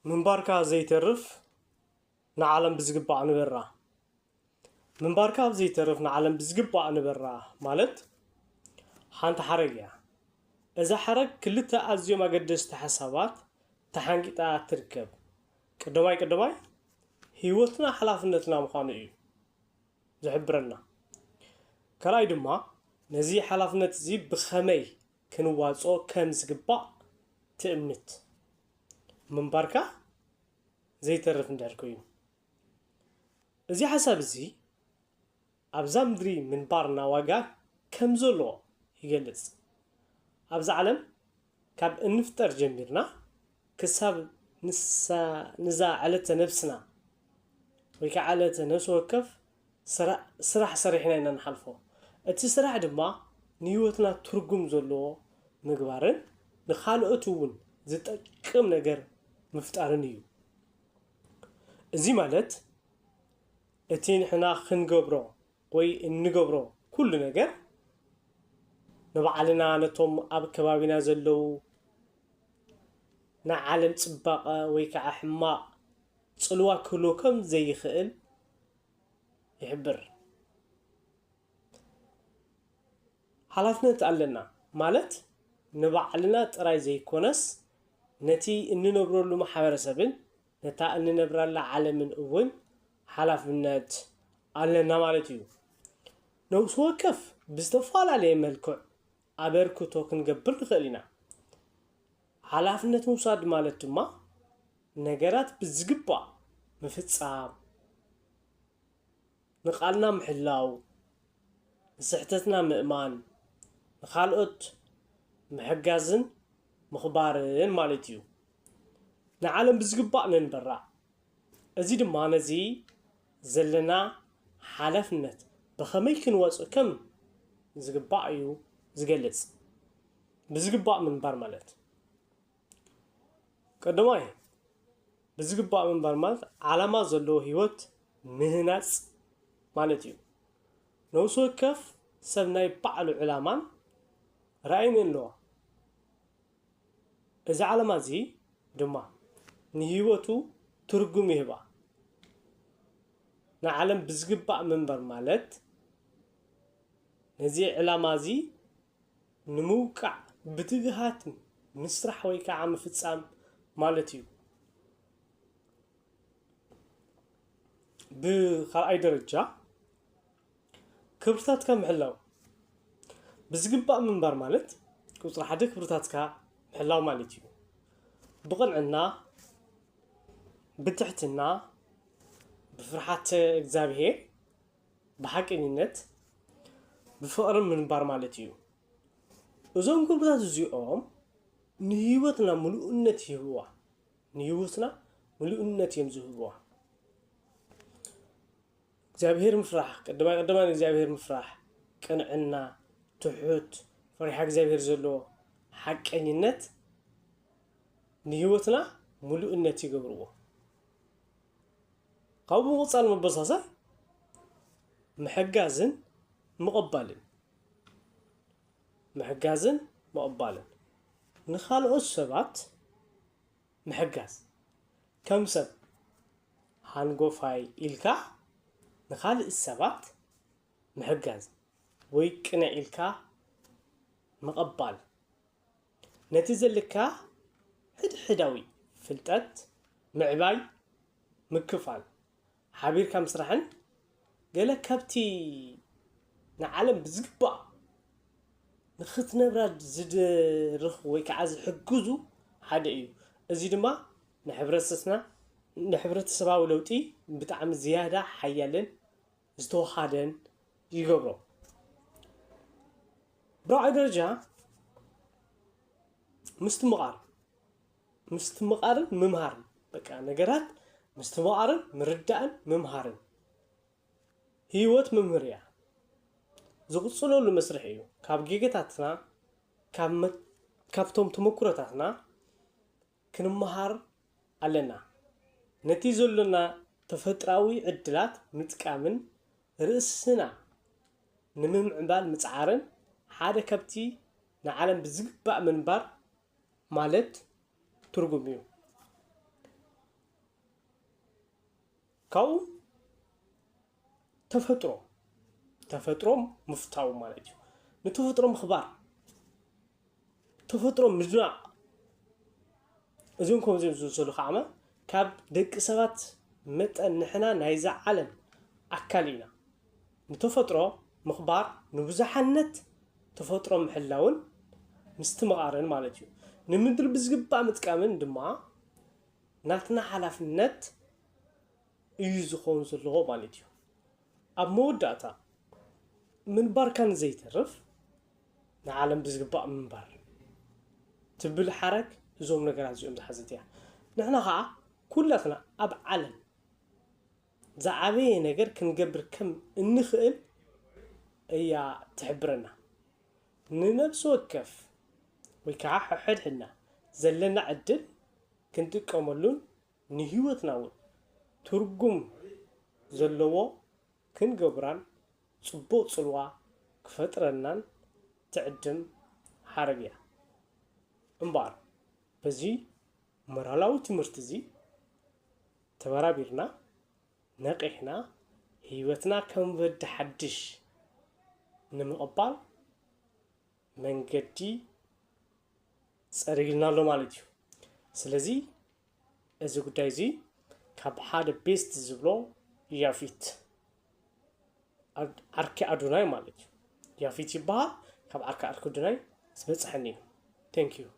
ምንባርካ ዘይተርፍ ንዓለም ብዝግባእ ንበራ። ምንባርካ ዘይተርፍ ንዓለም ብዝግባእ ንበራ ማለት ሓንቲ ሓረግ እያ። እዛ ሓረግ ክልተ ኣዝዮም ኣገደስቲ ሓሳባት ተሓንቂጣ ትርከብ። ቀዳማይ ቀዳማይ ህይወትና ሓላፍነትና ምዃኑ እዩ ዝሕብረና። ካልኣይ ድማ ነዚ ሓላፍነት እዚ ብኸመይ ክንዋፅኦ ከም ዝግባእ ትእምት። ምንባርካ ዘይተርፍ እንድሕር ኮይኑ። እዚ ሓሳብ እዚ ኣብዛ ምድሪ ምንባርና ዋጋ ከም ዘለዎ ይገልጽ። ኣብዛ ዓለም ካብ እንፍጠር ጀሚርና ክሳብ ንሳ- ንዛ ዕለተ ነብስና ወይ ከዓ ዕለተ ነፍሲ ወከፍ ስራ- ስራሕ ሰሪሕና ኢና ንሓልፎ። እቲ ስራሕ ድማ ንህይወትና ትርጉም ዘለዎ ምግባርን ንኻልኦት እውን ዝጠቅም ነገር ምፍጣርን እዩ። እዚ ማለት እቲ ንሕና ክንገብሮ ወይ እንገብሮ ኩሉ ነገር ንባዕልና ነቶም ኣብ ከባቢና ዘለዉ ንዓለም ጽባቐ ወይ ከዓ ሕማቕ ጽልዋ ክህልዎ ከም ዘይኽእል ይሕብር። ሓላፍነት ኣለና ማለት ንባዕልና ጥራይ ዘይኮነስ ነቲ እንነብረሉ ማሕበረሰብን ነታ እንነብረላ ዓለምን እውን ሓላፍነት ኣለና ማለት እዩ። ነብሲ ወከፍ ብዝተፈላለየ መልክዕ ኣበርክቶ ክንገብር ንኽእል ኢና። ሓላፍነት ምውሳድ ማለት ድማ ነገራት ብዝግባእ ምፍጻም፣ ንቓልና ምሕላው፣ ንስሕተትና ምእማን፣ ንኻልኦት ምሕጋዝን ምኽባርን ማለት እዩ። ንዓለም ብዝግባእ ነንበራ። እዚ ድማ ነዚ ዘለና ሓላፍነት ብኸመይ ክንወፅእ ከም ዝግባእ እዩ ዝገልጽ። ብዝግባእ ምንባር ማለት ቀዳማይ ብዝግባእ ምንባር ማለት ዓላማ ዘለዎ ህይወት ምህናጽ ማለት እዩ። ነብሲ ወከፍ ሰብ ናይ ባዕሉ ዕላማን ራእይን ኣለዎ። እዚ ዓላማ እዚ ድማ ንህይወቱ ትርጉም ይህባ። ንዓለም ብዝግባእ ምንባር ማለት ነዚ ዕላማ እዚ ንምውቃዕ ብትግሃት ምስራሕ ወይ ከዓ ምፍጻም ማለት እዩ። ብኻልኣይ ደረጃ ክብርታትካ ምሕላው። ብዝግባእ ምንባር ማለት ቁፅሪ ሓደ ክብርታትካ ምሕላው ማለት እዩ። ብቕንዕና፣ ብትሕትና፣ ብፍርሓት እግዚኣብሔር፣ ብሓቀኝነት፣ ብፍቕሪ ምንባር ማለት እዩ። እዞም ክብርታት እዚኦም ንህይወትና ምሉእነት ይህብዋ። ንህይወትና ምሉእነት እዮም ዝህብዋ። እግዚኣብሔር ምፍራሕ፣ ቀዳማይ ቀዳማይ ንእግዚኣብሔር ምፍራሕ፣ ቅንዕና፣ ትሑት፣ ፈሪሓ እግዚኣብሔር ዘለዎ ሓቀኝነት ንህይወትና ምሉእነት ይገብርዎ። ካብኡ ብምቕጻል መበሳሳይ ምሕጋዝን ምቕባልን፣ ምሕጋዝን ምቕባልን፣ ንኻልኦት ሰባት ምሕጋዝ፣ ከም ሰብ ሃንጎፋይ ኢልካ ንኻልእ ሰባት ምሕጋዝ ወይ ቅንዕ ኢልካ ምቕባል፣ ነቲ ዘለካ ሕድሕዳዊ ፍልጠት ምዕባይ፣ ምክፋል፣ ሓቢርካ ምስራሕን ገለ ካብቲ ንዓለም ብዝግባእ ንኽትነብራ ዝድርኽ ወይ ከዓ ዝሕግዙ ሓደ እዩ። እዚ ድማ ንሕብረተሰብና ንሕብረተሰባዊ ለውጢ ብጣዕሚ ዝያዳ ሓያልን ዝተወሃደን ይገብሮ። ብራብዓይ ደረጃ ምስትምቓር፣ ምስትምቓርን ምምሃርን፣ በቃ ነገራት ምስትምቓርን ምርዳእን ምምሃርን። ህይወት መምህር እያ። ዝቕፅለሉ መስርሕ እዩ። ካብ ጌጋታትና፣ ካብ መ- ካብቶም ተመኩሮታትና ክንመሃር ኣለና። ነቲ ዘሎና ተፈጥራዊ ዕድላት ምጥቃምን ርእስና ንምምዕባል ምጽዓርን ሓደ ካብቲ ንዓለም ብዝግባእ ምንባር ማለት ትርጉም እዩ። ካብኡ ተፈጥሮ ተፈጥሮ ምፍታው ማለት እዩ። ንተፈጥሮ ምኽባር፣ ተፈጥሮ ምድናቕ፣ እዚኦም ከምዚኦም ዝመሰሉ ከዓመ ካብ ደቂ ሰባት መጠን ንሕና ናይዛ ዓለም ኣካል ኢና። ንተፈጥሮ ምኽባር ንብዙሓነት ተፈጥሮ ምሕላውን ምስትምቓርን ማለት እዩ። ንምድሪ ብዝግባእ ምጥቃምን ድማ ናትና ሓላፍነት እዩ ዝኸውን ዘለዎ ማለት እዩ። ኣብ መወዳእታ ምንባርካ ንዘይተርፍ ንዓለም ብዝግባእ ምንባር ትብል ሓረግ እዞም ነገራት እዚኦም ዝሓዘት እያ። ንሕና ከዓ ኩላትና ኣብ ዓለም ዝዓበየ ነገር ክንገብር ከም እንኽእል እያ ትሕብረና። ንነብሲ ወከፍ ወይ ከዓ ሕድሕድና ዘለና ዕድል ክንጥቀመሉን ንህይወትና እውን ትርጉም ዘለዎ ክንገብራን ፅቡቕ ፅልዋ ክፈጥረናን ትዕድም ሓረግ እያ። እምበኣር በዚ ሞራላዊ ትምህርቲ እዚ ተበራቢርና ነቒሕና ህይወትና ከም ወዲ ሓድሽ ንምቕባል መንገዲ ፀሪግልና ኣሎ ማለት እዩ። ስለዚ እዚ ጉዳይ እዚ ካብ ሓደ ቤስት ዝብሎ ያፊት ዓርኪ ኣዶናይ ማለት እዩ። ያፊት ይበሃል። ካብ ዓርኪ ኣዶናይ ዝበፅሐኒ እዩ። Thank you።